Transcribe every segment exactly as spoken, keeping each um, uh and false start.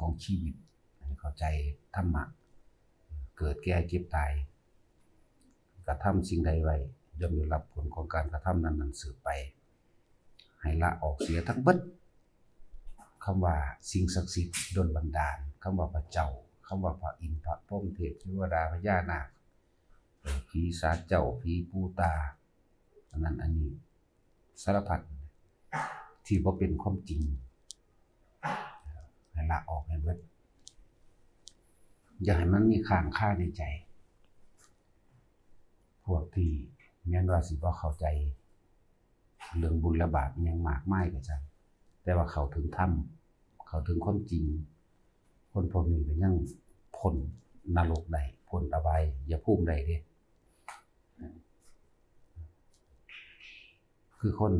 ของชีวิต ให้เข้าใจธรรมะ เกิดแก่เจ็บตาย กระทำสิ่งใดไว้ ย่อมได้รับผลของการกระทำนั้นๆ สืบไป ให้ละออกเสียทั้งเบิด คำว่าสิ่งศักดิ์สิทธิ์ดลบันดาล คำว่าพระเจ้า คำว่าพระอินทร์ พระพรหม เทพ เทวดา พญานาค เอ่อ ผีศาลเจ้า ผีปู่ตา อันนั้นอันนี้ สารพัดที่บ่เป็นความจริง ให้ละออกให้เบิด อย่าให้มันมีค้างคาในใจ พวกที่แม้นว่าสิบ่เข้าใจ เรื่องบุญและบาปอิหยังมากมายก็ช่าง แต่ว่าเข้าถึงธรรม เข้าถึงความจริง คนพวกนี้ก็ยังพ้นนรกได้ พ้นอบายภูมิได้เด้ คือคน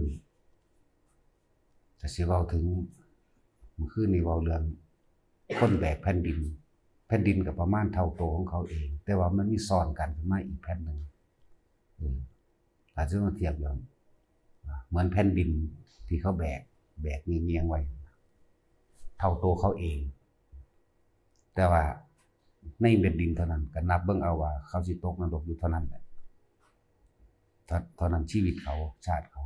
แต่สิเว้าถึง มื้อคืนนี้เว้าเรื่อง คนแบกแผ่นดิน แผ่นดินก็ประมาณเท่าโตของเขาเอง แต่ว่ามันมีซ้อนกันขึ้นมาอีกแผ่นหนึ่ง เออ ถ้าจะมาเทียบแล้ว เหมือนแผ่นดินที่เขาแบก แบกเงียงๆไว้ เท่าโตเขาเอง แต่ว่าในแผ่นดินเท่านั้น ก็นับเบิ่งเอาว่าเขาสิตกนรกอยู่เท่านั้นแหละ เท่า เท่านั้นชีวิตเขา ชาติเขา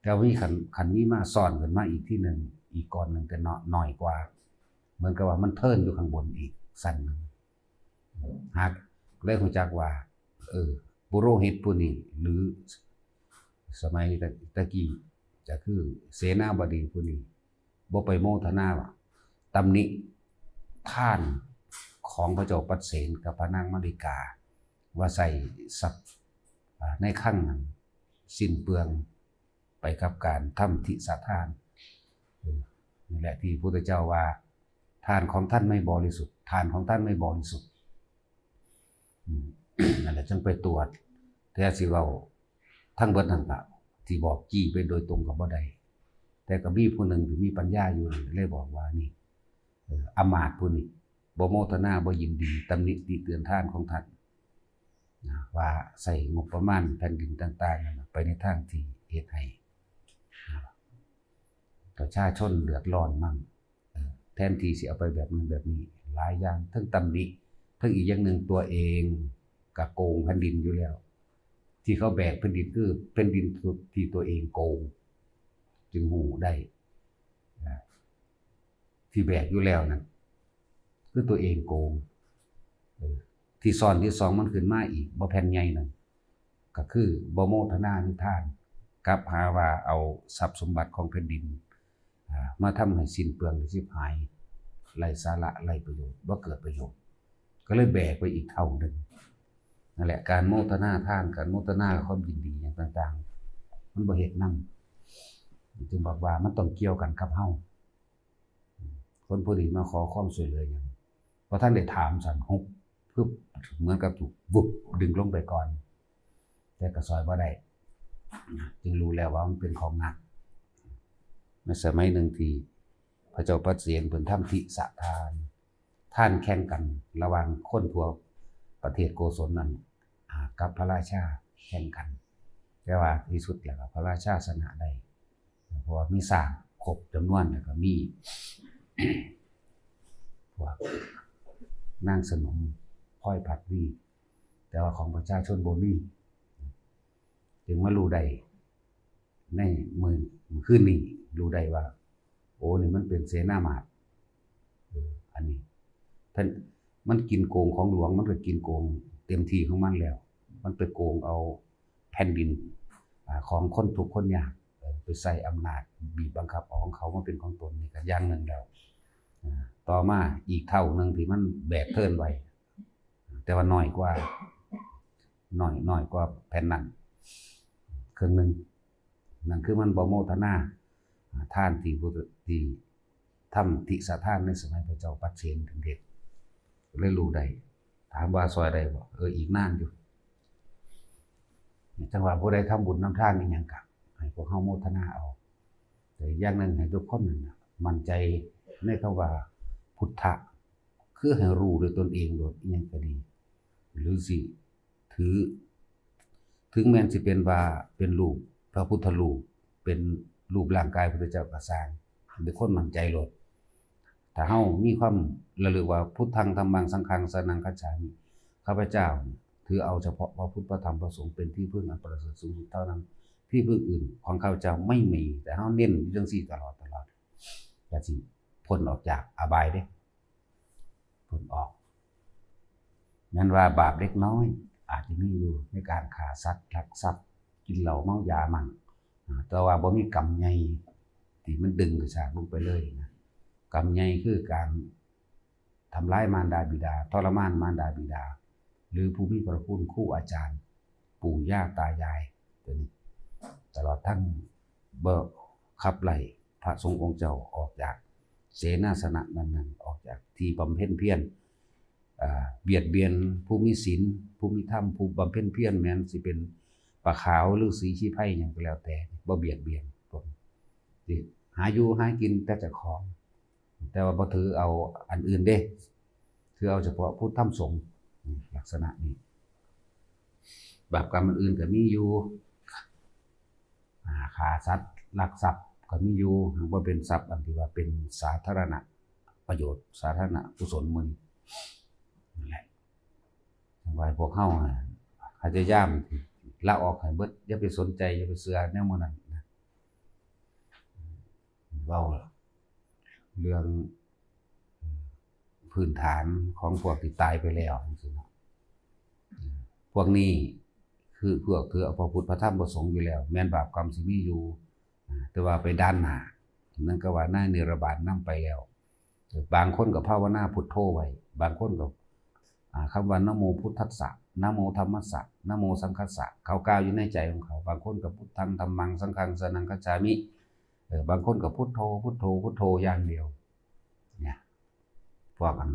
แต่ว่ามีคัน คันมีมาซ้อนขึ้นมาอีกที่หนึ่ง อีกก้อนหนึ่งก็น้อย น้อยกว่า เหมือนกับว่ามันเทิ่นอยู่ข้างบนอีกชั้นหนึ่ง หากได้รู้จักว่า เออ ปุโรหิตผู้นี้ หรือสมัยตะ ตะกี้จะคือเสนาบดีผู้นี้ บ่ไปโมทนาว่าตำหนิทานของพระเจ้าปัดเสนกับพระนางมาริกา ว่าใส่ทรัพย์ อ่า ในคลังนั้นสิ้นเปลืองไปกับการทำทิสทาน เออ นี่แหละที่พระพุทธเจ้าว่า ทานของท่านไม่บริสุทธิ์ ทานของท่านไม่บริสุทธิ์ อืม นั่นแหละจึงไปตรวจ แต่สิเว้าทั้งเบิดนั่นก็สิบอกจี้ไปโดยตรงก็บ่ได้ แต่ก็มีผู้หนึ่งที่มีปัญญาอยู่นั่นเลยบอกว่านี่ เอ่อ อำมาตย์ผู้นี้บ่โมทนา บ่ยินดี ตำหนิติเตือนทานของท่าน นะ ว่าใส่งบประมาณแผ่นดินต่างๆนั่นน่ะ ไปในทางที่เฮ็ดให้ นะ ประชาชนเดือดร้อนมั่ง เออ แทนที่สิเอาไปแบบนั้นแบบนี้ หลายอย่าง ทั้งตำหนิ ทั้งอีกอย่างหนึ่งตัวเองก็โกงแผ่นดินอยู่แล้ว ที่เขาแบกแผ่นดินคือแผ่นดินที่ตัวเองโกง จึงฮู้ได้ นะ ที่แบกอยู่แล้วนั่น คือตัวเองโกง เออ ที่ซ้อนที่สองมันขึ้นมาอีก บ่แผ่นใหญ่นั่น ก็คือบ่โมทนาในทาน กลับหาว่าเอาทรัพย์สมบัติของแผ่นดิน อ่า มาทำให้สิ้นเปลืองและชิบหาย ไร้สาระ ไร้ประโยชน์ บ่เกิดประโยชน์ ก็เลยแบกไปอีกเท่าหนึ่ง นั่นแหละ การโมทนาทาน การโมทนาความยินดีอย่างต่างๆ มันบ่เฮ็ดนำ จึงบอกว่ามันต้องเกี่ยวกันกับเฮา คนผู้นี้มาขอความช่วยเหลือหยัง บ่ทันได้ถามซ้ำ ฮุบ ปึ๊บ เหมือนกับถูก วุบ ดึงลงไปก่อน แต่ก็ซ่อยบ่ได้ จึงรู้แล้วว่ามันเป็นของหนัก ในสมัยหนึ่งที่พระเจ้าปัดเสนเพิ่นทำทิสทาน ทานแข่งกันระหว่างคนทั่วประเทศโกศลนั่น อ่า กับพระราชาแข่งกัน แต่ว่าที่สุดแล้วก็พระราชาชนะได้ เพราะว่ามีช้างครบจำนวน แล้วก็มี พวกนางสนมพลอยพัดวี แต่ว่าของประชาชนบ่มี จึงมารู้ได้ในมื้อ มื้อคืนนี้ รู้ได้ว่า โอ้ นี่มันเป็นเสนามาตย์ เออ อันนี้ เพิ่น มันกินโกงของหลวง มันก็กินโกงเต็มที่ของมันแล้ว มันไปโกงเอาแผ่นดิน อ่า ของคนทุกข์คนยาก เออ ไปใช้อำนาจบีบบังคับเอาของเขามาเป็นของตน นี่ก็อย่างหนึ่งแล้ว อ่า ต่อมาอีกเท่าหนึ่งที่มันแบกเทิ่นไว้ แต่ว่าน้อยกว่า น้อย น้อยกว่าแผ่นนั้น ครึ่งหนึ่ง นั่นคือมันบ่โมทนา อ่า ทานที่พุทธ ที่ทำทิสทานในสมัยพระเจ้าปัดเสนเพิ่นเฮ็ด เลยรู้ได้ ถามว่าซ่อยได้บ่ เออ อีกนานอยู่ จังว่าผู้ใดทำบุญนำทานอีหยังก็ให้พวกเฮาโมทนาเอา แต่อีกอย่างหนึ่งให้ทุกคนนั่นน่ะมั่นใจในคำว่าพุทธะ คือให้รู้ด้วยตนเองโลด อีหยังก็ดี หรือสิถือ ถึงแม้นสิเป็นว่าเป็นรูปพระพุทธรูป เป็นรูปร่างกายพุทธเจ้าก็ซ่าง ให้ทุกคนมั่นใจโลด ถ้าเฮามีความระลึกว่า พุทธัง ธัมมัง สังฆัง สรณัง คัจฉามิ ข้าพเจ้าถือเอาเฉพาะพระพุทธ พระธรรม พระสงฆ์เป็นที่พึ่งอันประเสริฐสูงสุดเท่านั้น ที่พึ่งอื่นของข้าพเจ้าไม่มี แต่เฮาเน้นอยู่จั่งซี้ตลอดตลอด ก็สิพ้นออกจากอบายเด้ พ้นออก นั้นว่าบาปเล็กน้อยอาจจะมีอยู่ในการฆ่าสัตว์ ลักทรัพย์ กินเหล้าเมายามั่ง อ่า แต่ว่าบ่มีกรรมใหญ่ที่มันดึงกระชากลงไปเลยนะ กรรมใหญ่คือการทำร้ายมารดาบิดา ทรมานมารดาบิดา หรือผู้มีพระคุณครูอาจารย์ ปู่ย่าตายาย ตัวนี้ ตลอดทั้งบ่ขับไล่พระสงฆ์องค์เจ้าออกจากเสนาสนะนั้นๆ ออกจากที่บำเพ็ญเพียร อ่า เบียดเบียนผู้มีศีล ผู้มีธรรม ผู้บำเพ็ญเพียร แม้นสิเป็นปลาขาวหรือสีชีไพรหยังก็แล้วแต่ บ่เบียดเบียนพวกนี้ สิหาอยู่หากินแต่เจ้าของ แต่ว่าบ่ถือเอาอันอื่นเด้ ถือเอาเฉพาะพุทธธรรมสงฆ์ ลักษณะนี้ บาปกรรมอันอื่นก็มีอยู่ อ่า ฆ่าสัตว์ ลักทรัพย์ก็มีอยู่ หากว่าเป็นทรัพย์อันที่ว่าเป็นสาธารณประโยชน์ สาธารณกุศลมื้อนี้ นั่นแหละ จั่งว่าพวกเฮาน่ะ พยายามละออกให้เบิด อย่าไปสนใจ อย่าไปเชื่อแนวหมู่นั้นนะ เว้าเรื่องพื้นฐานของพวกที่ตายไปแล้วจั่งซี้เนาะ พวกนี้คือพวกถือเอาพระพุทธ พระธรรม พระสงฆ์อยู่แล้ว แม้นบาปกรรมสิมีอยู่ อ่า แต่ว่าไปด้านหน้า นั่นก็ว่าในนิรบานนำไปแล้ว บางคนก็ภาวนาพุทโธไว้ บางคนก็ อ่า คำว่า นะโมพุทธัสสะ นะโมธัมมัสสะ นะโมสังคัสสะ เขากล่าวอยู่ในใจของเขา บางคนก็ พุทธัง ธัมมัง สังฆัง สรณัง คัจฉามิ เออ บางคนก็ พุทโธ พุทโธ พุทโธอย่างเดียว เนี่ย พวกอัน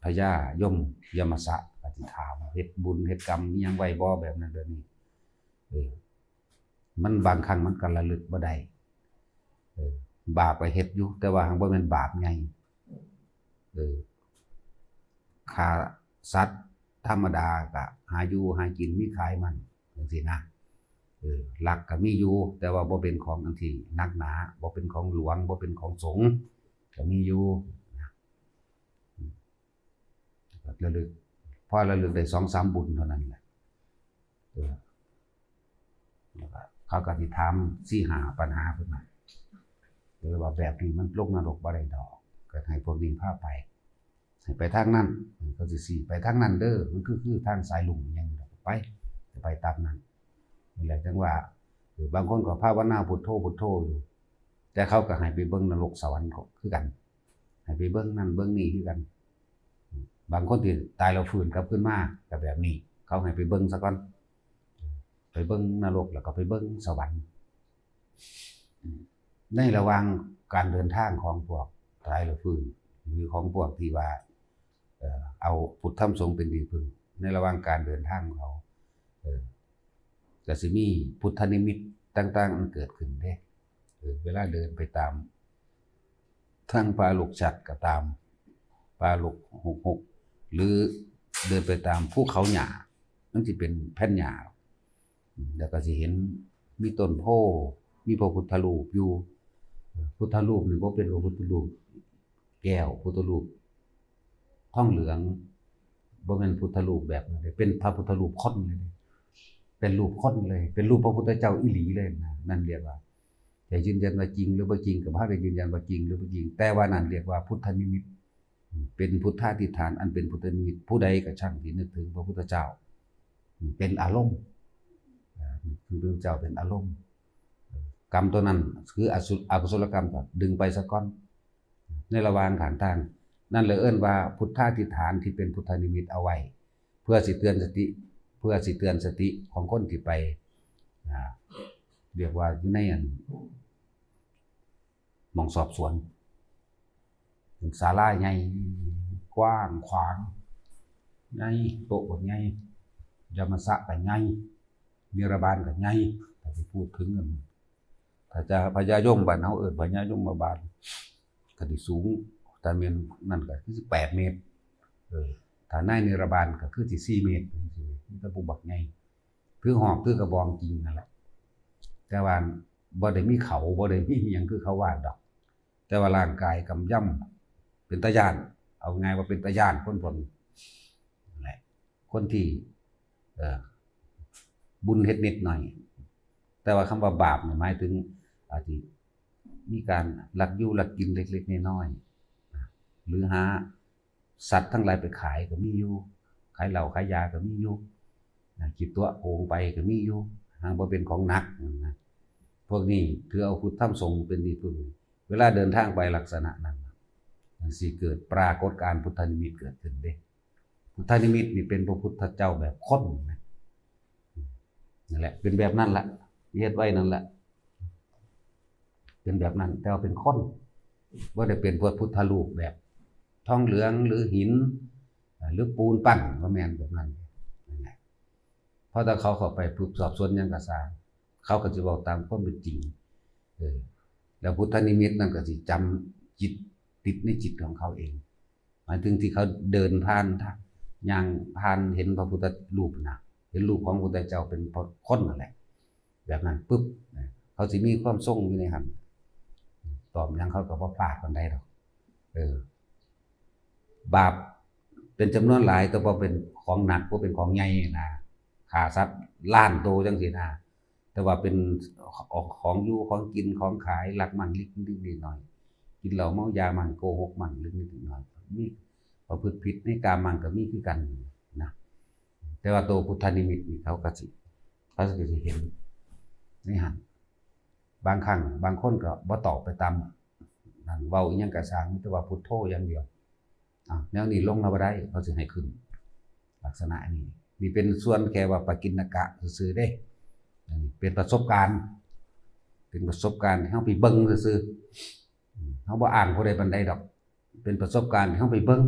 พญายมยมสะก็สิถามว่า เฮ็ดบุญเฮ็ดกรรมอิหยังไว้บ่ แบบนั้นแบบนี้ เออ มันบางครั้งมันก็ระลึกบ่ได้ เออ บาปก็เฮ็ดอยู่ แต่ว่าหั้นบ่แม่นบาปใหญ่ เออ ฆ่าสัตว์ธรรมดาก็หาอยู่หากิน มีขายมัน จั่งซี้นะ เออ ลักก็มีอยู่ แต่ว่าบ่เป็นของอันที่หนักหนา บ่เป็นของหลวง บ่เป็นของสงฆ์ ก็มีอยู่นะ ระลึก พอระลึกได้สองสามบุญเท่านั้นแหละ เออ แล้วก็เขาก็สิถามสี่ห้าปัญหาขึ้นมา หรือว่าแบบนี้มันลงนรกบ่ได้ดอก ก็ให้พวกนี้พาไป ให้ไปทางนั้น เขาสิชี้ไปทางนั้นเด้อ มันคือ คือทางสายลุงอิหยังนี่ล่ะ ไป ก็ไปตามนั้น นี่แหละจั่งว่า เออ บางคนก็ภาวนาพุทโธพุทโธอยู่ แต่เขาก็ให้ไปเบิ่งนรกสวรรค์ก็คือกัน ให้ไปเบิ่งนั่นเบิ่งนี่คือกัน บางคนที่ตายแล้วฟื้นกลับคืนมาก็แบบนี้ เขาให้ไปเบิ่งซะก่อน ไปเบิ่งนรกแล้วก็ไปเบิ่งสวรรค์ ในระหว่างการเดินทางของพวกตายแล้วฟื้น หรือของพวกที่ว่า เอ่อ เอาพุทธธรรมสงฆ์เป็นที่พึ่ง ในระหว่างการเดินทางของเขา เออ ก็สิมีพุทธนิมิตต่างๆ อันเกิดขึ้นเด้ เออ เวลาเดินไปตามทางป่าลกชัดก็ตาม ป่าลกหกหก หรือเดินไปตามภูเขาหญ้า มันสิเป็นแผ่นหญ้า อืม แล้วก็สิเห็นมีต้นโพธิ์ มีพระพุทธรูปอยู่ พุทธรูปนี่บ่เป็นพระพุทธรูปแก้ว พุทธรูปทองเหลือง บ่แม่นพุทธรูปแบบนั้นเด้ เป็นพระพุทธรูปคนเลยเด้ เป็นรูปคนเลย เป็นรูปพระพุทธเจ้าอีหลีเลยนะ นั่นเรียกว่า จะยืนยันว่าจริงหรือบ่จริงก็บ่ได้ยืนยันว่าจริงหรือบ่จริง แต่ว่านั่นเรียกว่าพุทธนิมิต เป็นพุทธาธิษฐานอันเป็นพุทธนิมิต ผู้ใดก็ช่างที่นึกถึงพระพุทธเจ้า เป็นอารมณ์ อ่า คือพระพุทธเจ้าเป็นอารมณ์ กรรมตัวนั้นคืออสุ- อกุศลกรรมก็ดึงไปซะก่อน ในระหว่างข้างทาง นั่นเลยเอิ้นว่าพุทธาธิษฐานที่เป็นพุทธนิมิตเอาไว้ เพื่อสิเตือนสติ เพื่อสิเตือนสติของคนที่ไป อ่า เรียกว่าอยู่ในอัน หม่องสอบสวน เป็นศาลาใหญ่กว้างขวาง ใหญ่ โต๊ะก็ใหญ่ ยมสะก็ใหญ่ นิรบานก็ใหญ่ ถ้าสิพูดถึงกัน ถ้าจะพญายมบ้านเฮาเอิ้นพญายมบาล ก็สิสูง ถ้าแม่นนั่นก็คือสิบแปดเมตร เออ ถ้าในนิรบานก็คือสิสี่เมตรจั่งซี้ มีแต่ผู้บักใหญ่ ถือหอกถือกระบองจริงนั่นแหละ แต่ว่าบ่ได้มีเขา บ่ได้มีอิหยังคือเขาว่าดอก แต่ว่าร่างกายกำย เป็นตาย้าน เอาง่ายว่าเป็นตาย้านคนพวกนี้นั่นแหละ คนที่ เอ่อ บุญเฮ็ดนิดหน่อย แต่ว่าคำว่าบาปเนี่ยหมายถึง อาจจะมีการลักอยู่ลักกินเล็กๆน้อยๆ หรือหาสัตว์ทั้งหลายไปขายก็มีอยู่ ขายเหล้าขายยาก็มีอยู่นะ ขี้ตั๋วโกงไปก็มีอยู่ หากบ่เป็นของหนักนะ พวกนี้ถือเอาพุทธธรรมสงฆ์เป็นที่พึ่ง เวลาเดินทางไปลักษณะนั้น มันสิเกิดปรากฏการณ์พุทธนิมิตเกิดขึ้นเด้ พุทธนิมิตนี่เป็นพระพุทธเจ้าแบบคนนะ นั่นแหละ เป็นแบบนั้นละ เฮ็ดไว้นั่นแหละ เป็นแบบนั้น แต่ว่าเป็นคน บ่ได้เป็นพระพุทธรูปแบบทองเหลืองหรือหิน หรือปูนปั้น บ่แม่นแบบนั้น นั่นแหละ เพราะถ้าเขาเข้าไปปุ๊บ สอบสวนหยังก็ซ่าง เขาก็สิเว้าตามความเป็นจริง เออ แล้วพุทธนิมิตนั่นก็สิจำจิต ติดในจิตของเขาเอง หมายถึงที่เขาเดินผ่าน ย่างผ่านเห็นพระพุทธรูปนะ เห็นรูปของพระพุทธเจ้าเป็นคนนั่นแหละ แบบนั้นปุ๊บ เขาสิมีความทรงอยู่ในหั้น ตอบหยังเขาก็บ่พลาดปานใดดอก เออ บาปเป็นจำนวนหลาย แต่บ่เป็นของหนัก บ่เป็นของใหญ่นะ ฆ่าสัตว์ล้านโตจังซี่นะ แต่ว่าเป็นของอยู่ของกินของขาย ลักมั่งเล็กๆน้อยๆ กินเหล้าเมายามั่ง โกหกมั่งเล็กๆน้อยๆ มีประพฤติผิดในกามมั่งก็มีคือกันนะ แต่ว่าตัวพุทธนิมิตนี่เขาก็สิ เขาก็สิเห็นในหั้น บางครั้งบางคนก็บ่ตอบไปตามนั่น เว้าอิหยังก็ซ่าง มีแต่ว่าพุทโธอย่างเดียว อ่ะ แนวนี้ลงแล้วบ่ได้ เขาสิให้ขึ้น ลักษณะนี้ นี่เป็นส่วนแค่ว่าปกิณกะซื่อๆเด้ อันนี้เป็นประสบการณ์ เป็นประสบการณ์ที่เฮาไปเบิ่งซื่อๆ อืม เฮาบ่อ้างผู้ใดปานใดดอก เป็นประสบการณ์ที่เฮาไปเบิ่ง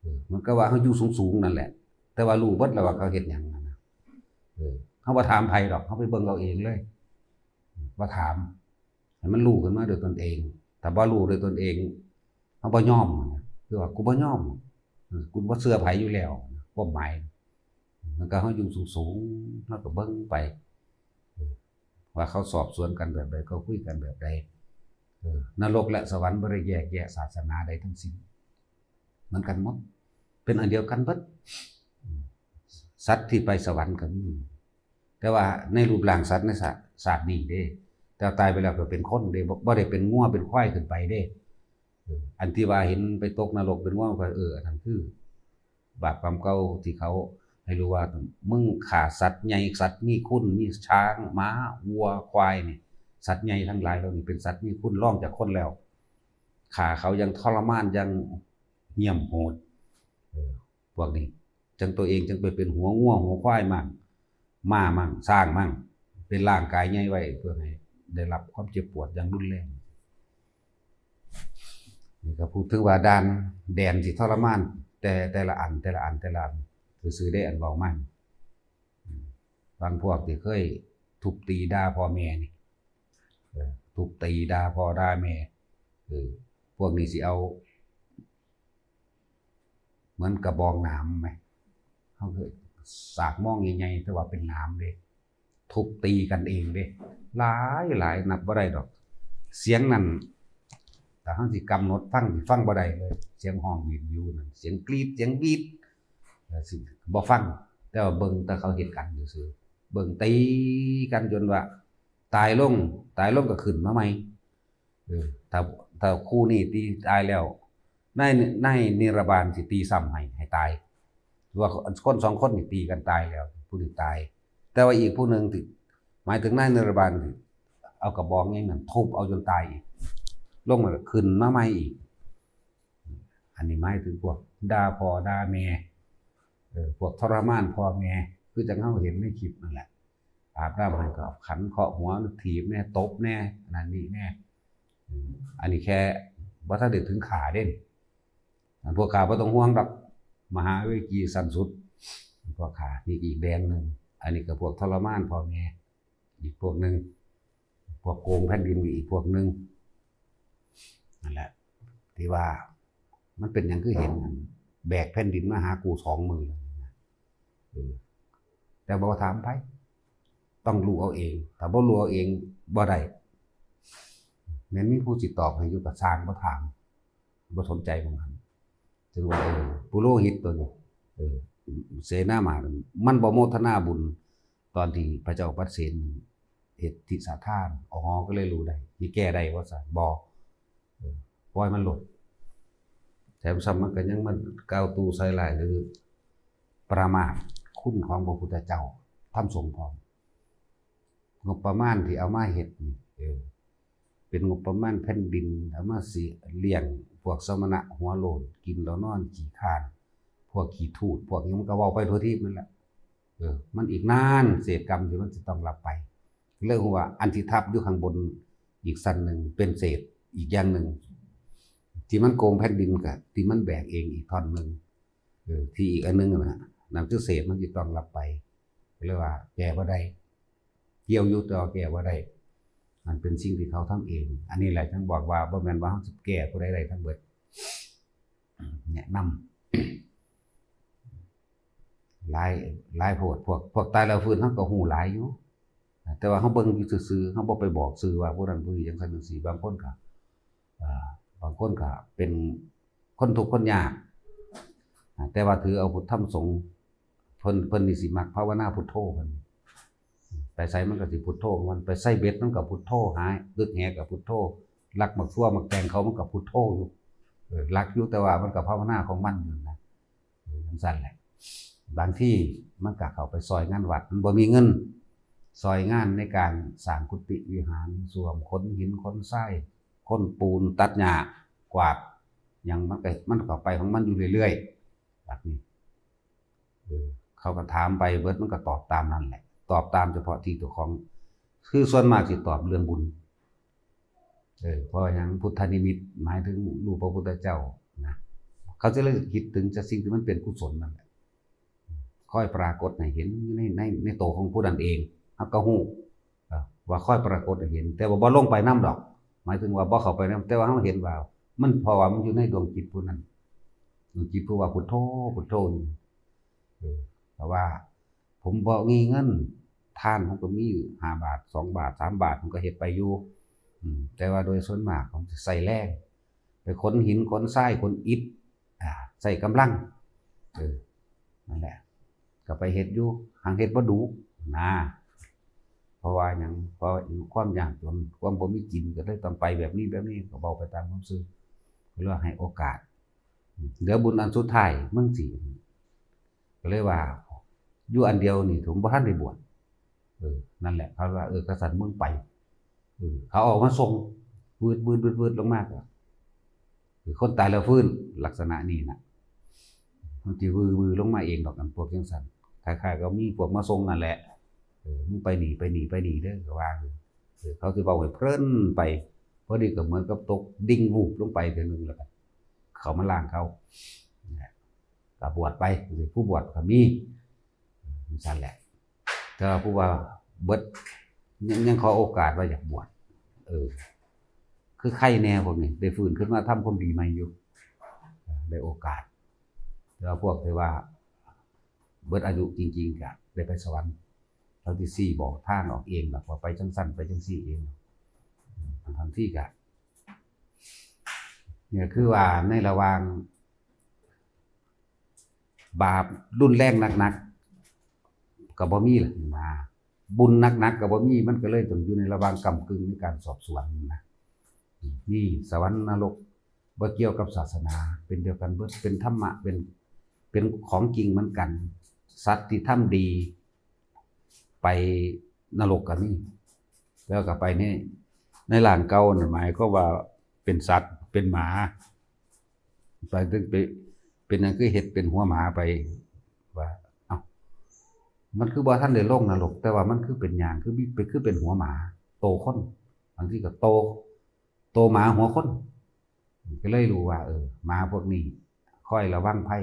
เออ มันก็ว่าเฮาอยู่สูงๆนั่นแหละ แต่ว่ารู้เบิดแล้วว่าเขาเฮ็ดหยังนั่นนะ เออ เฮาบ่ถามไผดอก เฮาไปเบิ่งเอาเองเลย บ่ถาม ให้มันรู้ขึ้นมาโดยตนเอง ถ้าบ่รู้โดยตนเอง เฮาบ่ยอมนะ คือว่ากูบ่ยอม เออ กูบ่เชื่อไผอยู่แล้ว ความหมาย มันก็เฮาอยู่สูงๆ เฮาก็เบิ่งไป เออ ว่าเขาสอบสวนกันแบบใด เขาคุยกันแบบใด เออ นรกและสวรรค์บ่ได้แยกแยะศาสนาใดทั้งสิ้น เหมือนกันหมด เป็นอันเดียวกันเบิด อืม สัตว์ที่ไปสวรรค์ก็มี แต่ว่าในรูปร่างสัตว์ในชาติ ชาตินี้เด้ แต่ตายไปแล้วก็เป็นคนเด้ บ่ บ่ได้เป็นงัวเป็นควายขึ้นไปเด้ เออ อันที่ว่าเห็นไปตกนรกเป็นงัวก็ เออ อันนั้นคือ บาปกรรมเก่าที่เขาให้รู้ว่า มึงฆ่าสัตว์ใหญ่ สัตว์มีคุณ มีช้าง ม้า วัว ควายนี่ สัตว์ใหญ่ทั้งหลายเหล่านี้เป็นสัตว์มีคุณ รองจากคนแล้ว ฆ่าเขาอย่างทรมาน อย่างเหี้ยมโหด เออ พวกนี้ จังตัวเองจังไปเป็นหัวงัวหัวควายมั่ง ม้ามั่ง ช้างมั่ง เป็นร่างกายใหญ่ไว้เพื่อให้ได้รับความเจ็บปวดอย่างรุนแรง นี่ก็พูดถึงว่าด่าน แดนที่ทรมาน แต่ แต่ละอัน แต่ละอัน แต่ละอัน ซื่อๆได้ อันเว้ามัน อืม บางพวกที่เคยทุบตีด่าพ่อแม่นี่ เออ ทุบตีด่าพ่อด่าแม่ เออ พวกนี้สิเอา เหมือนกระบองหนามไหม เขาเคยสากมองใหญ่ๆ แต่ว่าเป็นหนามเด้ ทุบตีกันเองเด้ หลายหลายนับบ่ได้ดอก เสียงนั่น แต่เขาสิกำหนดฟัง สิฟังบ่ได้เลย เสียงฮ้องวิววิวนั่น เสียงกรี๊ด เสียงวีด เออ สิบ่ฟัง แต่ว่าเบิ่งแต่เขาเฮ็ดกันซื่อๆ เบิ่งตีกันจนว่า ตายลง ตายลงก็ขึ้นมาใหม่ เออ ถ้า ถ้าคู่นี้ตีตายแล้ว นาย นายนิรบาลสิตีซ้ำให้ ให้ตาย ว่าคนสองคนนี่ตีกันตายแล้ว ผู้นี้ตาย แต่ว่าอีกผู้หนึ่งที่ หมายถึงนายนิรบาลที่เอากระบองอย่างนั้นทุบเอาจนตายอีก ลงมาขึ้นมาใหม่อีก อันนี้หมายถึงพวกด่าพ่อด่าแม่ เออ พวกทรมานพ่อแม่ คือจังเฮาเห็นในคลิปนั่นแหละ อาบน้ำให้ก็ขันเคาะหัว ถีบแน่ ตบแน่ นั่นนี่แน่ อืม อันนี้แค่บ่ทันได้ถึงฆ่าเด้ อันพวกฆ่าบ่ต้องห่วงดอก มหาเวกีชั้นสุด พวกฆ่านี่อีกแดนหนึ่ง อันนี้ก็พวกทรมานพ่อแม่ อีกพวกหนึ่ง พวกโกงแผ่นดินอีกพวกหนึ่ง นั่นแหละ ที่ว่ามันเป็นหยังคือเห็น แบกแผ่นดินมาหากูสองมือแล้วนะ เออ แต่บ่ถามไผ ต้องรู้เอาเอง ถ้าบ่รู้เอาเองบ่ได้ แม่นมีผู้สิตอบให้อยู่ก็ซ่าง บ่ถาม บ่สนใจหม่องหั้น ถึงว่า เออ ปุโรหิตตัวนี้ เออ เสนามาตย์ มันบ่โมทนาบุญ ตอนที่พระเจ้าปัดเสนเฮ็ดทิสาทาน อ๋อ ก็เลยรู้ได้ สิแก้ได้ว่าซั่น บ่ เออ ปล่อยมันโลด แถมซ้ำมันก็ยังมากล่าวตู่ใส่ร้ายหรือประมาทคุณของพระพุทธเจ้า ธรรมสงฆ์พร้อม งบประมาณที่เอามาเฮ็ดนี่ เออ เป็นงบประมาณแผ่นดิน เอามาสิเลี้ยงพวกสมณะหัวโล้น กินแล้วนอนขี้คร้าน พวกขี้ถูด พวกหยังมันก็เว้าไปทั่วทีปนั่นแหละ เออ มันอีกนานเศษกรรมที่มันสิต้องรับไป เลยฮู้ว่าอันที่ทับอยู่ข้างบนอีกชั้นหนึ่งเป็นเศษอีกอย่างหนึ่ง ที่มันโกงแผ่นดินกะที่มันแบกเองอีกท่อนหนึ่ง เออ ที่อีกอันหนึ่งนะ นั่นคือเศษมันสิต้องรับไป เรียกว่าแก้บ่ได้ เกี่ยวอยู่แต่ว่าแก้บ่ได้ มันเป็นสิ่งที่เขาทำเอง อันนี้แหละจั่งบอกว่าบ่แม่นว่าเฮาสิแก้ผู้ใดได้ทั้งเบิด แนะนำ หลาย หลายโพด พวก พวกตายแล้วฟื้นเฮาก็ฮู้หลายอยู่ แต่ว่าเฮาเบิ่งอยู่ซื่อๆ เฮาบ่ไปบอกชื่อว่าผู้นั้นผู้นี้จั่งซั่นจั่งซี้ บางคนก็ อ่า บางคนก็เป็นคนทุกข์คนยาก อ่า แต่ว่าถือเอาพุทธธรรมสงฆ์ เพิ่น เพิ่นนี่สิมักภาวนาพุทโธเพิ่น ไปไสมันก็สิพุทโธของมัน ไปไสเบ็ดมันก็พุทโธ หาตึกแหก็พุทโธ ลักหมากทั่วหมากแตงเขามันก็พุทโธอยู่ เออ ลักอยู่แต่ว่ามันก็ภาวนาของมันอยู่นะ เออ จั่งซั่นแหละ บางทีมันก็เข้าไปซอยงานวัด มันบ่มีเงิน ซอยงานในการสร้างกุฏิวิหาร ส้วม ขนหิน ขนทราย ขนปูน ตัดหญ้า กวาด หยังมันก็ มันก็ไปของมันอยู่เรื่อยๆ แบบนี้ เออ เขาก็ถามไปเบิด มันก็ตอบตามนั่นแหละ ตอบตามเฉพาะที่เจ้าของ คือส่วนมากสิตอบเรื่องบุญ เออ เพราะว่าหยัง พุทธนิมิต หมายถึงรูปพระพุทธเจ้านะ เขาจะเลยคิดถึงแต่สิ่งที่มันเป็นกุศลนั่นแหละ คอยปรากฏให้เห็นใน ใน ในโตของผู้นั้นเอง เฮาก็ฮู้ เอ่อ ว่าคอยปรากฏให้เห็น แต่ว่าบ่ลงไปนำดอก หมายถึงว่าบ่เข้าไปนำ แต่ว่าเฮาเห็นว่ามัน เพราะว่ามันอยู่ในดวงจิตผู้นั้น ดวงจิตผู้ว่าพุทโธ พุทโธอยู่ เออ แต่ว่าผมบ่มีเงิน ทานผมก็มีห้าบาท สองบาท สามบาท ผมก็เฮ็ดไปอยู่ อืม แต่ว่าโดยส่วนมากผมสิใช้แรง ไปขนหิน ขนทราย ขนอิฐ อ่า ใช้กำลัง เออ นั่นแหละ ก็ไปเฮ็ดอยู่ หังเฮ็ดบ่ดุนะ เพราะว่าหยัง เพราะความยากจน ความบ่มีกิน ก็เลยต้องไปแบบนี้ แบบนี้ ก็เว้าไปตามความซื่อ ก็เลยให้โอกาส เหลือบุญอันสุดท้าย มึงสิ ก็เลยว่า อยู่อันเดียวนี่ ผมบ่ทันได้บวช เออ นั่นแหละ เขาว่า เออ กษัตริย์มึงไป เออ เขาเอามาส่ง วืด วืด วืด วืด ลงมาก็ คือคนตายแล้วฟื้น ลักษณะนี้น่ะ มันสิวืด วืด ลงมาเองดอก อันพวกจั่งซั่น คล้ายๆ ก็มีพวกมาส่งนั่นแหละ เออ มึงไปนี่ ไปนี่ ไปนี่เด้อ ก็ว่า เออ เขาสิเว้าให้เพลินไป พอดีก็เหมือนกับตกดิ่งวูบลงไปเทื่อนึงแล้วก็ เขามาล้างเขา นะ ก็บวชไป ผู้บวชก็มี จั่งซั่นแหละ แต่ว่าผู้ว่าเบิด ยัง ยังขอโอกาสว่าอยากบวช เออ คือใครแน่พวกนี้ ได้ฟื้นขึ้นมาทำความดีใหม่อยู่ ได้โอกาส แต่ว่าพวกที่ว่า เบิดอายุจริงๆ ก็ได้ไปสวรรค์ เขาสิชี้บอกทางออกเองล่ะ ว่าไปจั่งซั่น ไปจั่งซี่เอง บางทีก็ เนี่ยคือว่าในระหว่าง บาปรุนแรงหนักๆ ก็บ่มีล่ะนะ บุญหนักๆ ก็บ่มี มันก็เลยต้องอยู่ในระหว่างก้ำกึ่งในการสอบสวนนะ นี่สวรรค์นรกบ่เกี่ยวกับศาสนา เป็นเดียวกันเบิด เป็นธรรมะ เป็น เป็นของจริงเหมือนกัน สัตว์ที่ทำดี ไปนรกก็มี แล้วก็ไปใน ในร่างเก่านั่นหมายความว่าเป็นสัตว์ เป็นหมา ไปถึงไป เป็นหยังคือเฮ็ดเป็นหัวหมาไป ว่า เอ้า มันคือบ่ทันได้ลงนรก แต่ว่ามันคือเป็นหยัง คือมี เป็น คือเป็นหัวหมา โตคน บางทีก็โต โตหมาหัวคน ก็เลยรู้ว่า เออ หมาพวกนี้คอยระวังภัย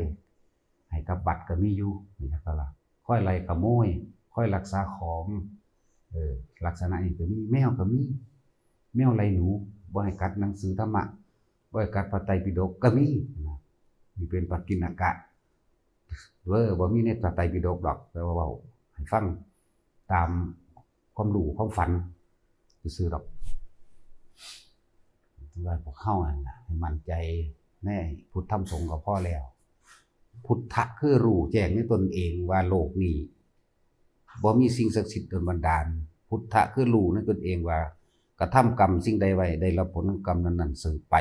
ให้กับวัดก็มีอยู่ นี่ครับ คอยไล่ขโมย คอยรักษาของ เออ ลักษณะนี้ก็มี แมวก็มี แมวไล่หนู บ่ให้กัดหนังสือธรรมะ บ่ให้กัดพระไตรปิฎกก็มีนะ นี่เป็นปักกิณกะ เว้อ บ่มีในพระไตรปิฎกดอก แต่ว่าเว้าให้ฟังตามความรู้ความฝันซื่อๆดอก ว่าพวกเฮานั่นล่ะ ให้มั่นใจ ในพุทธธรรมสงฆ์ก็พอแล้ว พุทธะคือรู้แจ้งในตนเองว่าโลกนี้บ่มีสิ่งศักดิ์สิทธิ์ดลบันดาล พุทธะคือรู้ในตนเองว่ากระทำกรรมสิ่งใดไว้ ได้รับผลของกรรมนั้นๆสืบไป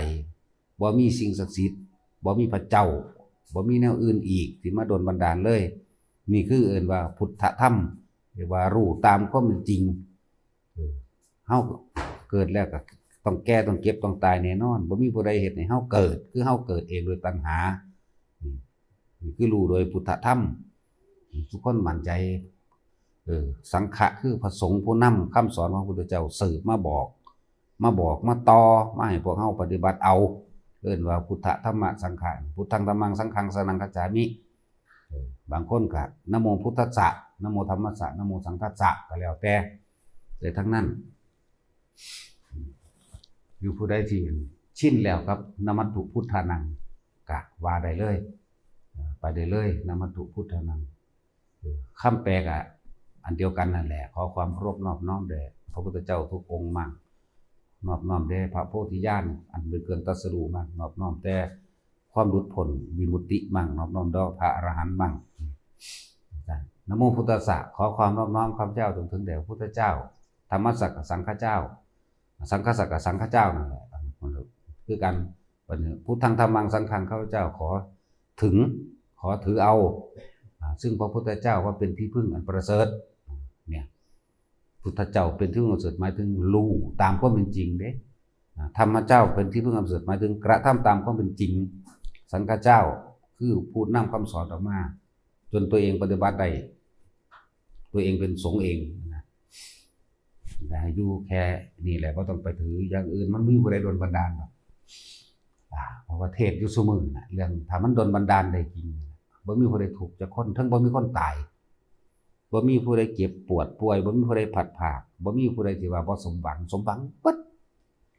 บ่มีสิ่งศักดิ์สิทธิ์ บ่มีพระเจ้า บ่มีแนวอื่นอีกที่มาดลบันดาลเลย นี่คือเอิ้นว่าพุทธธรรม เรียกว่ารู้ตามความเป็นจริง เออ เฮาเกิดแล้วก็ต้องแก่ ต้องเจ็บ ต้องตายแน่นอน บ่มีผู้ใดเฮ็ดให้เฮาเกิด คือเฮาเกิดเองโดยตัณหา อืม นี่คือรู้โดยพุทธธรรม ทุกคนมั่นใจ เออ สังฆะคือพระสงฆ์ผู้นำคำสอนของพระพุทธเจ้าสืบมาบอก มาบอก มาต่อ มาให้พวกเฮาปฏิบัติเอา เอิ้นว่าพุทธะ ธัมมะ สังฆะ พุทธัง ธัมมัง สังฆัง สรณังคัจฉามิ เออ บางคนก็นะโมพุทธัสสะ นะโมธัมมัสสะ นะโมสังฆัสสะ ก็แล้วแต่ แต่ทั้งนั้น อยู่ผู้ใดที่ชินแล้วกับนะมัตถุพุทธานัง ก็ว่าได้เลย เออ ไปได้เลย นะมัตถุพุทธานัง เออ คำแปลก็อันเดียวกันนั่นแหละ ขอความเคารพนอบน้อมแด่พระพุทธเจ้าทุกองค์มั่ง นอบน้อมแด่พระโพธิญาณอันเป็นเครื่องตรัสรู้มั่ง นอบน้อมแต่ความหลุดพ้นวิมุตติมั่ง นอบน้อมแด่พระอรหันต์มั่ง นะโมพุทธัสสะ ขอความนอบน้อมข้าพเจ้าจงถึงแด่พระพุทธเจ้า ธัมมัสสะกับสังฆเจ้า สังฆัสสะกับสังฆเจ้านั่นแหละ คือกัน บัดนี้ พุทธัง ธัมมัง สังฆัง ข้าพเจ้าขอถึง ขอถือเอา อ่า ซึ่งพระพุทธเจ้าว่าเป็นที่พึ่งอันประเสริฐ เนี่ย พุทธเจ้าเป็นที่พึ่งอันประเสริฐ หมายถึงรู้ตามความเป็นจริงเด้ อ่า ธรรมเจ้าเป็นที่พึ่งอันประเสริฐ หมายถึงกระทำตามความเป็นจริง สังฆเจ้าคือผู้นำคำสอนออกมา จนตัวเองปฏิบัติได้ ตัวเองเป็นสงฆ์เองนะ แต่ให้อยู่แค่นี่แหละ บ่ต้องไปถืออย่างอื่น มันบ่มีผู้ใดดลบันดาลดอก อ่า เพราะว่าเทศน์อยู่ซุมื้อน่ะ เรื่องถ้ามันดลบันดาลได้จริงน่ะ บ่มีผู้ใดทุกข์จักคน เทิงบ่มีคนตาย บ่มีผู้ใดเจ็บปวดป่วย บ่มีผู้ใดพลัดพราก บ่มีผู้ใดที่ว่าบ่สมหวัง สมหวังเบิด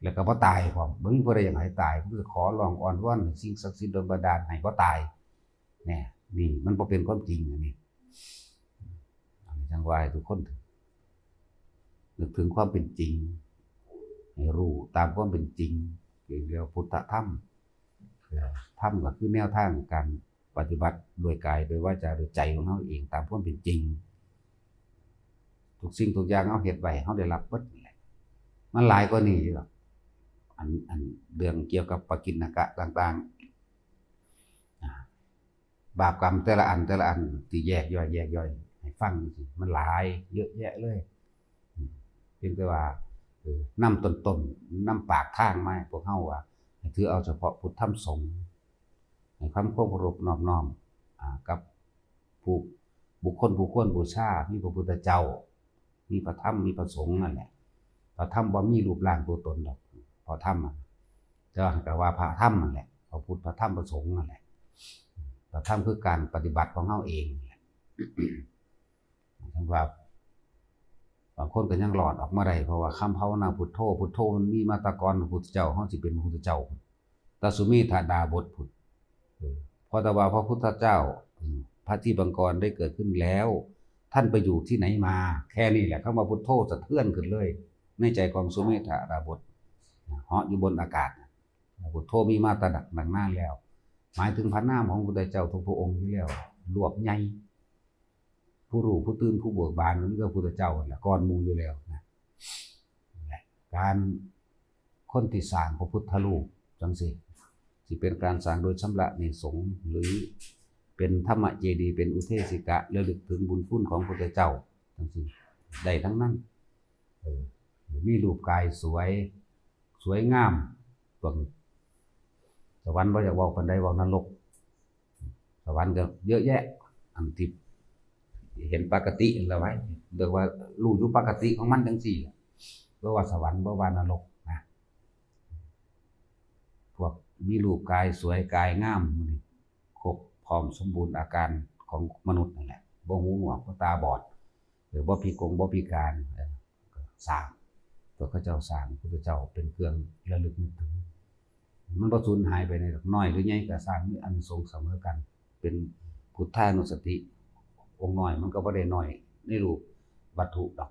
แล้วก็บ่ตายพร้อม บ่มีผู้ใดอยากให้ตาย คือขอร้องอ้อนวอนให้สิ่งศักดิ์สิทธิ์ดลบันดาลให้บ่ตาย เนี่ย นี่มันบ่เป็นความจริงอันนี้ อันนี้จั่งว่าให้ทุกคนนึกถึงความเป็นจริง ให้รู้ตามความเป็นจริง เรียกว่าพุทธธรรม ธรรมก็คือแนวทางการปฏิบัติโดยกาย โดยวาจา โดยใจของเฮาเอง ตามความเป็นจริง ทุกสิ่งทุกอย่างเฮาเฮ็ดไว้ เฮาได้รับเบิดนั่นแหละ มันหลายกว่านี้อยู่ดอก อัน อันเรื่องเกี่ยวกับปกิณณกะต่างๆ อ่า บาปกรรมแต่ละอันแต่ละอันที่แยกย่อยแยกย่อยให้ฟังจังซี้ มันหลายเยอะแยะเลย อืม เพียงแต่ว่า เออ นำต้นๆ นำปากทางมาให้พวกเฮาว่า ให้ถือเอาเฉพาะพุทธธรรมสงฆ์ ให้ความเคารพนอบน้อม อ่า กับผู้ บุคคลผู้ควรบูชา มีพระพุทธเจ้า มีพระธรรม มีพระสงฆ์นั่นแหละ พระธรรมบ่มีรูปร่างตัวตนดอก พระธรรมอะ แต่ว่าก็ว่าพระธรรมนั่นแหละ พระพุทธ พระธรรม พระสงฆ์นั่นแหละ พระธรรมคือการปฏิบัติของเฮาเองนั่นแหละ จั่งว่า บางคนก็ยังรอดออกมาได้ เพราะว่าคำภาวนาพุทโธ พุทโธมันมีมาแต่ก่อนพระพุทธเจ้า เฮาสิเป็นพระพุทธเจ้า แต่สุเมธดาบทพุทธ เออ เพราะแต่ว่าพระพุทธเจ้า อืม พระทิพย์บังกรได้เกิดขึ้นแล้ว ท่านไปอยู่ที่ไหนมา แค่นี้แหละ คำว่าพุทโธสะเทือนขึ้นเลย ในใจของสุเมธดาบท เหาะอยู่บนอากาศ พุทโธมีมาแต่ดั้งนานแล้ว หมายถึงพระนามของพระพุทธเจ้าทุกพระองค์อยู่แล้ว รวบใหญ่ ผู้รู้ผู้ตื่นผู้เบิกบานมันก็พุทธเจ้านั่นแหละ ก่อนหมู่อยู่แล้วนะ นั่นแหละ การ คนที่สร้างพระพุทธรูปจั่งซี้ สิเป็นการสร้างโดยชำระหนี้สงฆ์ หรือเป็นธรรมเจดีย์ เป็นอุเทสิกะระลึกถึงบุญคุณของพระพุทธเจ้าจั่งซี้ ได้ทั้งนั้น เออ มีรูปกายสวย สวยงาม พวกนี้ สวรรค์บ่อยากเว้าปานใด เว้านรก สวรรค์ก็เยอะแยะ อันที่เห็นปกตินั่นแหละไว้ เรียกว่ารู้อยู่ปกติของมันจั่งซี้แหละ บ่ว่าสวรรค์ บ่ว่านรกนะ พวกมีรูปกายสวยกายงามหมู่นี้ ครบพร้อมสมบูรณ์อาการของมนุษย์นั่นแหละ บ่หูหนวก บ่ตาบอด หรือบ่พิกล บ่พิการ เออ ก็สร้าง ตัวเขาเจ้าสร้าง พุทธเจ้าเป็นเครื่องระลึกนึกถึง มันบ่สูญหายไปไหนดอก น้อยหรือใหญ่ก็สร้าง มีอานิสงส์เสมอกัน เป็นพุทธานุสติ องค์น้อยมันก็บ่ได้น้อยในรูปวัตถุดอก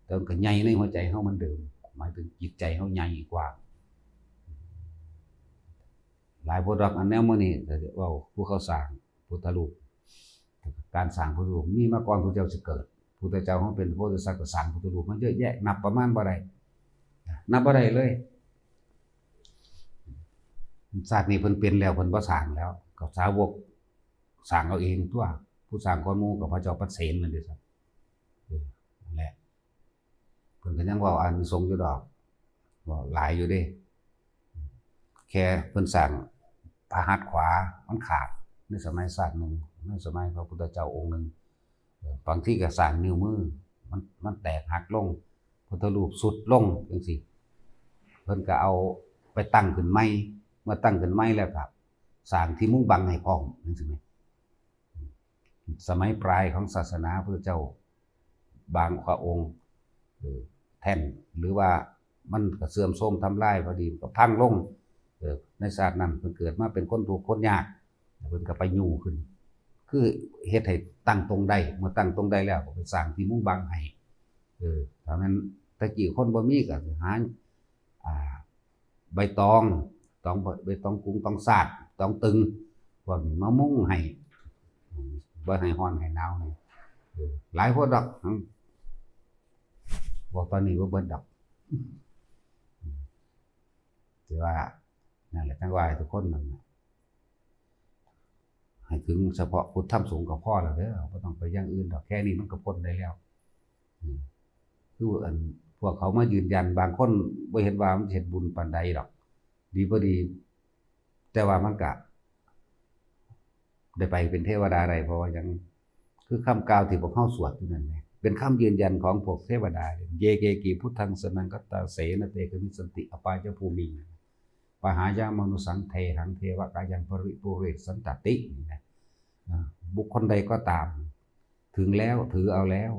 แต่มันก็ใหญ่ในหัวใจเฮาเหมือนเดิม หมายถึงจิตใจเฮาใหญ่กว่า หลายพวกดอกอันแนวมื้อนี้ก็เว้าผู้เขาสร้างพุทธรูป การสร้างพุทธรูปมีมาก่อนพุทธเจ้าสิเกิด พุทธเจ้าของเป็นโพธิสัตว์ก็สร้างพุทธรูปมันเยอะแยะ นับประมาณบ่ได้ นับบ่ได้เลย ชาตินี้เพิ่นเป็นแล้ว เพิ่นบ่สร้างแล้ว ก็สาวกสร้างเอาเองตัว ผู้สร้างก่อนหมู่ก็พระเจ้าปเสนนั่นเด้ เออ นั่นแหละ เพิ่นก็ยังเว้าอานิสงส์อยู่ดอก เว้าหลายอยู่เด้ แค่เพิ่นสร้างพระหัตถ์ขวามันขาด ในสมัยชาติหนึ่ง ในสมัยพระพุทธเจ้าองค์หนึ่ง เออ บางทีก็สร้างนิ้วมือ มัน มันแตกหักลง พุทธรูปทรุดลงจังซี้ เพิ่นก็เอาไปตั้งขึ้นใหม่ เมื่อตั้งขึ้นใหม่แล้วก็สร้างที่มุงบังให้พร้อมจังซี้แหม สมัยปลายของศาสนาพุทธเจ้า บางพระองค์ เออ แท่น หรือว่ามันก็เสื่อมโทรมทำลาย พอดีก็พังลง เออ ในชาตินั้นเพิ่นเกิดมาเป็นคนทุกข์คนยาก เพิ่นก็ไปอยู่ขึ้น คือเฮ็ดให้ตั้งตรงได้ เมื่อตั้งตรงได้แล้วก็ไปสร้างที่มุงบังให้ เออ ถ้าแม่นแต่กี้คนบ่มีก็หา อ่า ใบตอง ตอง ใบตองกุง ตองสาด ตองตึง พวกนี้มามุงให้ บ่ให้ร้อนให้หนาวนี่ เออ หลายโพดดอก อืม บอกตอนนี้บ่เบิดดอก แต่ว่า นั่นแหละ จั่งว่าให้ทุกคนนั่นน่ะ ให้ถึงเฉพาะพุทธธรรมสงฆ์ก็พอแล้วเด้อ บ่ต้องไปอย่างอื่นดอก แค่นี้มันก็พ้นได้แล้ว อืม คืออันพวกเขามายืนยัน บางคนบ่เห็นว่ามันเฮ็ดบุญปานใดดอก ดีบ่ดี แต่ว่ามันก็ได้ไปเป็นเทวดาได้ เพราะว่าหยัง คือคำกล่าวที่พวกเฮาสวดอยู่นั่นแหละ เป็นคำยืนยันของพวกเทวดา เยเกกิพุทธังสรณังคัจฉาเส นะเต กมิสสันติ อปายภูมิง ปหายามานุสสัง เทหัง เทวะกายัง ปริปุเรสสันตติ นี่นะ อ่า บุคคลใดก็ตาม ถึงแล้ว ถือเอาแล้ว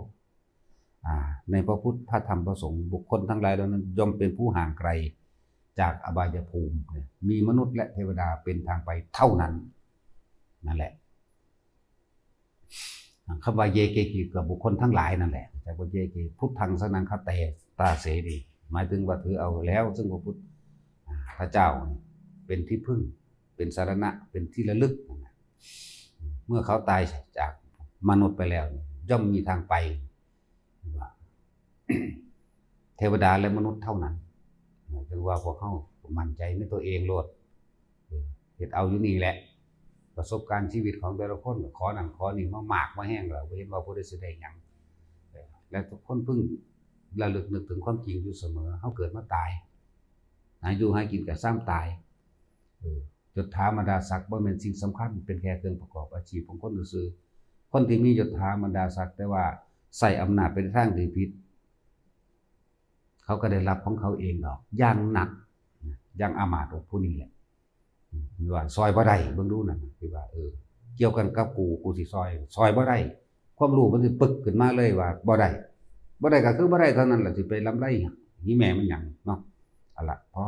อ่า ในพระพุทธ พระธรรม พระสงฆ์ บุคคลทั้งหลายเหล่านั้นย่อมเป็นผู้ห่างไกลจากอบายภูมิ เนี่ย มีมนุษย์และเทวดาเป็นทางไปเท่านั้น นั่นแหละ คำว่าเยเกกิ กับบุคคลทั้งหลายนั่นแหละ แต่ว่าเยเก พุทธังสรณังคัจฉาเส นี่ หมายถึงว่าถือเอาแล้ว ซึ่งพระพุทธ อ่า พระเจ้านี่เป็นที่พึ่ง เป็นสรณะ เป็นที่ระลึกนั่นน่ะ เมื่อเขาตายจากมนุษย์ไปแล้ว ย่อมมีทางไป เทวดาและมนุษย์เท่านั้น เออ จั่งว่าพวกเฮามั่นใจในตัวเองโลด เออ เฮ็ดเอาอยู่นี่แหละ ประสบการณ์ชีวิตของแต่ละคนก็ขอนั่นขอนี่มามากมาแฮงแล้ว บ่เห็นว่าผู้ใดสิได้หยัง เออ และทุกคนพึงระลึกนึกถึงความจริงอยู่เสมอ เฮาเกิดมาตาย หาอยู่หากินก็ซ้ำตาย เออ ยศถาบรรดาศักดิ์บ่แม่นสิ่งสำคัญ เป็นแค่เครื่องประกอบอาชีพของคนซื่อๆ คนที่มียศถาบรรดาศักดิ์ แต่ว่าใช้อำนาจไปในทางที่ผิด เขาก็ได้รับของเขาเองดอก อย่างหนัก อย่างอามาตย์ผู้นี้แหละ ว่าซอยบ่ได้ เบิ่งดูนั่นน่ะ ที่ว่า เออ เกี่ยวกันกับกู กูสิซอย ซอยบ่ได้ ความรู้มันสิปึกขึ้นมาเลยว่าบ่ได้ บ่ได้ก็คือบ่ได้เท่านั้นล่ะ สิไปลำไรหยัง นี่แม่มันหยังเนาะ เอาละ พอ